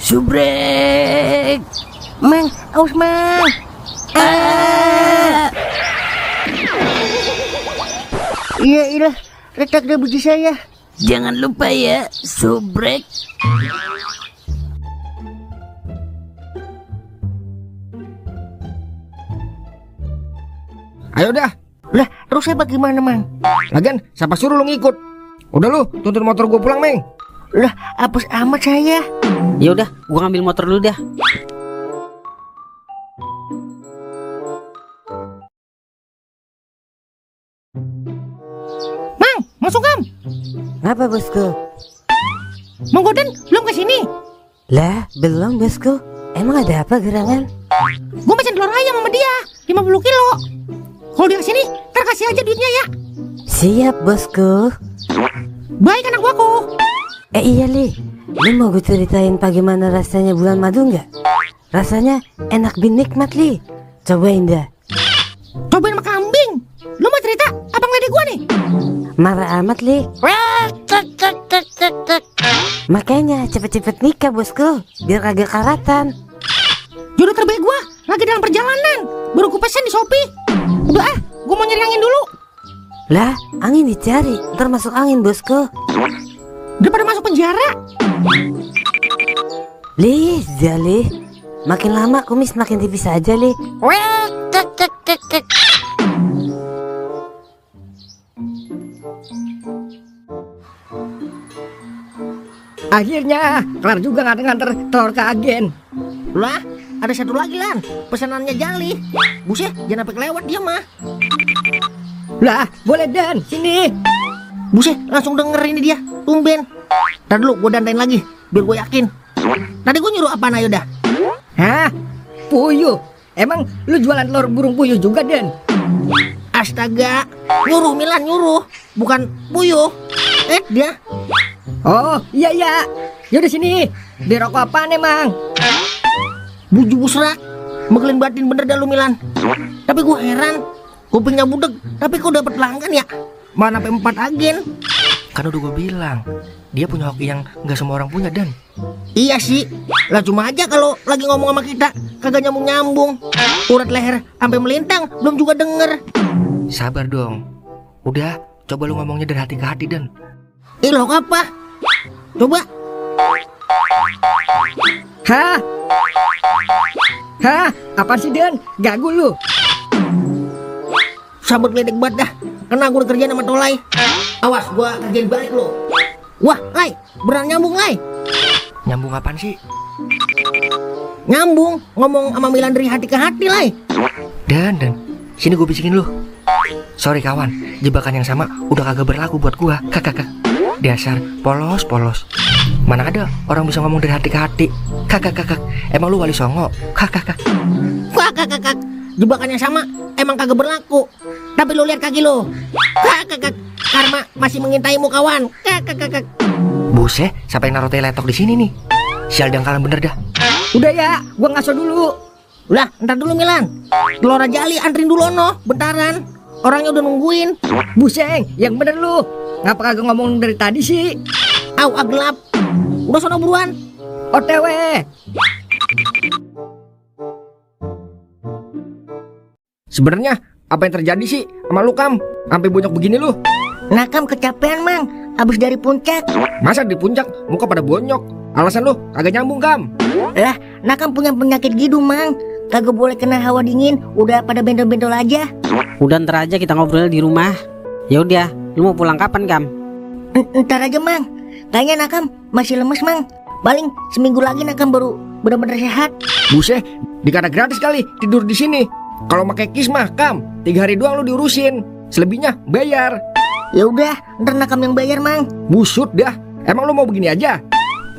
Subrek. Mang, aus mang. Iya, retak deh buji saya. Jangan lupa ya, subrek. Ayo dah. Lah, terus saya bagaimana, Mang? Lagian siapa suruh lu ngikut? Udah lu tuntun motor gue pulang, Meng. Lah, apes amat saya. Ya udah, gua ngambil motor dulu dah. Mang, masuk Kam. Ngapa bosku? Mang Goden belum kesini. Lah, belum bosku. Emang ada apa gerangan? Gue pesen telur ayam sama dia 50 kilo. Kalau dia kesini, ntar kasih aja duitnya ya. Siap bosku. Baik anak guaku. Iya Li, lu mau gue ceritain bagaimana rasanya bulan madu nggak? Rasanya enak bin nikmat Li. Cobain dah. Cobain sama kambing. Lu mau cerita apa ngeledek gua nih? Marah amat Li. Makanya cepet-cepet nikah bosku, biar kagak karatan. Jodoh terbaik gua lagi dalam perjalanan. Baru gua pesen di Shopee. Udah gua mau nyari angin dulu. Lah, angin dicari, ntar masuk angin bosku. Daripada masuk penjara. Li, Jali, makin lama kumis makin tipis aja Li. Akhirnya kelar juga nganter telur ke agen. Lah, ada satu lagi Lan. Pesanannya Jali. Buset, jangan sampai kelewat dia mah. Lah, boleh Dan, sini. Buset, langsung denger ini dia. Tumben. Ntar dulu gua dandain lagi biar gua yakin. Tadi gua nyuruh apaan ayo dah? Hah? Puyuh. Emang lu jualan telur burung puyuh juga, Dan? Astaga, nyuruh Milan nyuruh, bukan puyuh. Dia. Oh, iya. Yaudah sini. Di rokok apaan emang? Buju busrak. Megelin batin bener dah lu Milan. Tapi gua heran, kupingnya budek, tapi kok dapet pelanggan ya? Mana sampai 4 agen. Kan udah gue bilang, dia punya hoki yang nggak semua orang punya, Dan. Iya sih, lah cuma aja kalau lagi ngomong sama kita kagak nyambung. Urat leher sampai melintang, belum juga denger. Sabar dong. Udah, coba lu ngomongnya dari hati ke hati, Dan. Loh apa? Coba. Hah? Apaan sih, Dan? Gagu lu. Sabar ledek banget dah. Kena gue kerjaan sama Tolai. Awas, gua kerjain balik lo. Wah, Lai, beneran nyambung, Lai. Nyambung apaan sih? Nyambung, ngomong sama Milan dari hati ke hati, Lai. Dan, sini gue bisikin lu. Sorry kawan, jebakan yang sama udah kagak berlaku buat gua. Kakak. Dasar polos. Mana ada orang bisa ngomong dari hati ke hati. Kakak. Emang lu wali songo? Kakak. Kakak. Jebakan yang sama emang kagak berlaku. Tapi lu lihat kaki lu. Kakak. Karma masih mengintaimu kawan. Kakak. Buset, siapa yang naruh teletok di sini nih? Sial dangkalan bener dah. Udah ya, gua ngaso dulu. Lah, ntar dulu Milan. Telur Jali antrin dulu no, bentaran. Orangnya udah nungguin. Buseng, yang bener lu. Ngapa kagak ngomong dari tadi sih? Au, gelap. Udah sono buruan. OTW. Sebenarnya apa yang terjadi sih sama lu, Kam? Sampai bonyok begini lu. Nakam kecapean, Mang. Abis dari puncak. Masa di puncak muka pada bonyok? Alasan lu kagak nyambung, Kam. Lah, Nakam punya penyakit gitu, Mang. Kagak boleh kena hawa dingin. Udah pada bentol-bentol aja. Udah ntar aja kita ngobrol di rumah. Ya udah, lu mau pulang kapan, Kam? Ntar aja, Mang. Kayaknya Nakam masih lemes, Mang. Paling seminggu lagi Nakam baru benar-benar sehat. Buset, dikata gratis kali tidur di sini. Kalau pakai kis mah, Kam, 3 hari doang lu diurusin. Selebihnya bayar. Ya udah, ntar Nakam yang bayar, Mang. Busut dah. Emang lu mau begini aja?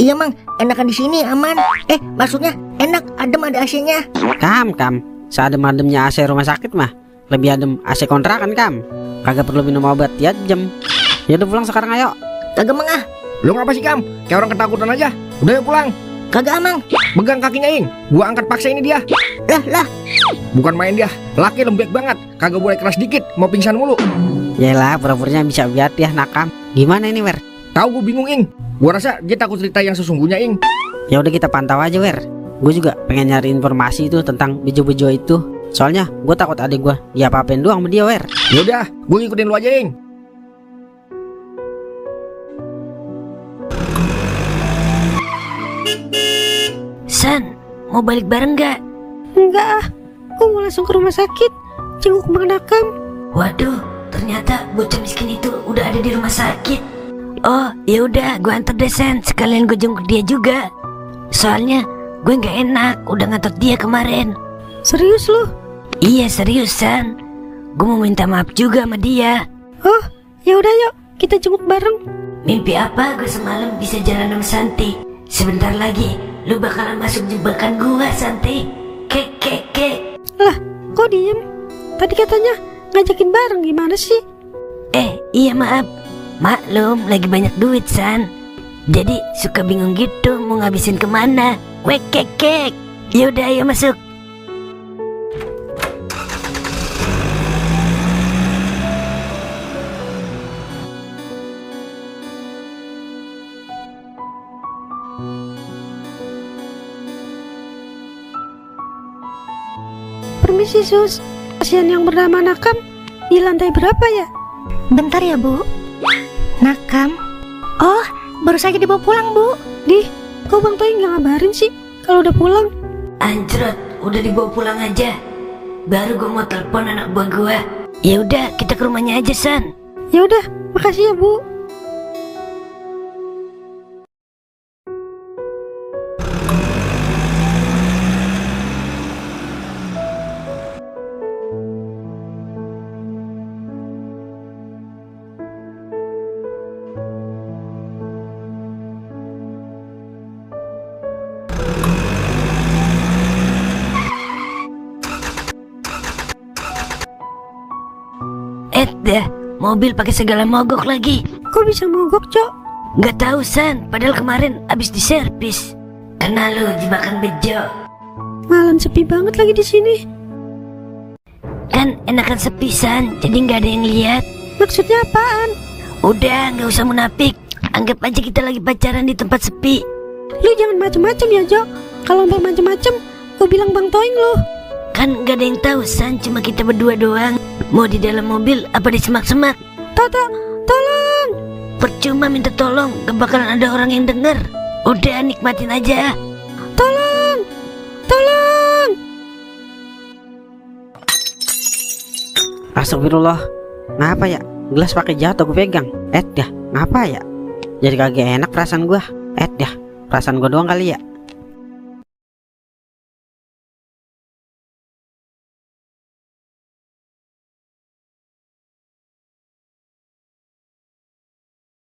Iya, Mang. Enakan di sini aman. Maksudnya enak, adem, ada AC-nya. Kam, seadem-ademnya AC rumah sakit mah lebih adem AC kontrakan, Kam. Kagak perlu minum obat tiap jam. Ya udah pulang sekarang ayo. Kagak, Mang ah. Lu ngapa sih, Kam? Kayak orang ketakutan aja. Udah yuk pulang. Kagak, Mang. Pegang kakinya, Ing. Gua angkat paksa ini dia. Lah. Bukan main dia. Laki lembek banget. Kagak boleh keras dikit. Mau pingsan mulu. Yalah, pura-puranya bisa biat ya Nakam. Gimana ini, Wer? Tahu gue bingung, Ing. Gue rasa dia takut cerita yang sesungguhnya, Ing. Ya udah kita pantau aja, Wer. Gue juga pengen nyari informasi itu tentang bejo-bejo itu. Soalnya gue takut adik gue diapa-apain doang sama dia, Wer. Yaudah, gue ngikutin lu aja, Ing. San, mau balik bareng gak? Enggak ah, gue mau langsung ke rumah sakit jenguk Bang Nakam. Waduh, ternyata bocah miskin itu udah ada di rumah sakit. Oh, ya udah, gue antar deh San, sekalian gue jenguk dia juga. Soalnya gue nggak enak, udah ngatot dia kemarin. Serius lu? Iya serius San, gue mau minta maaf juga sama dia. Oh, ya udah yuk, kita jenguk bareng. Mimpi apa gue semalam bisa jalan sama Santi? Sebentar lagi lu bakalan masuk jebakan gua Santi. Kek. Lah, kok diem? Tadi katanya ngajakin bareng, gimana sih? Iya maaf. Maklum lagi banyak duit San. Jadi suka bingung gitu mau ngabisin kemana. Wek kek. Yaudah ayo masuk. Permisi Sus, pasien yang bernama Nakam di lantai berapa ya? Bentar ya Bu. Nakam. Oh, baru saja dibawa pulang Bu. Dih, kok Bang Toy nggak ngabarin sih kalau udah pulang? Anjrot, udah dibawa pulang aja. Baru gue mau telepon anak buah gue. Ya udah, kita ke rumahnya aja San. Ya udah, makasih ya Bu. Dah, mobil pakai segala mogok lagi. Kok bisa mogok, Cok? Gak tahu San, padahal kemarin abis diservis. Kena lu jebakan bejo. Malam sepi banget lagi di sini. Kan enakan sepi San, jadi nggak ada yang lihat. Maksudnya apaan? Udah, nggak usah munafik. Anggap aja kita lagi pacaran di tempat sepi. Lu jangan macem-macem ya, Jok. Kalau sampai macem-macem, gue bilang Bang Toing lu. Kan gak ada yang tahu San, cuma kita berdua doang. Mau di dalam mobil apa di semak-semak? Toto, tolong. Percuma minta tolong, gak bakalan ada orang yang denger. Udah nikmatin aja. Tolong. Astagfirullah. Ngapa ya? Gelas pakai jatuh gue pegang. Dah, ngapa ya? Jadi kagak enak perasaan gue. Dah, perasaan gue doang kali ya.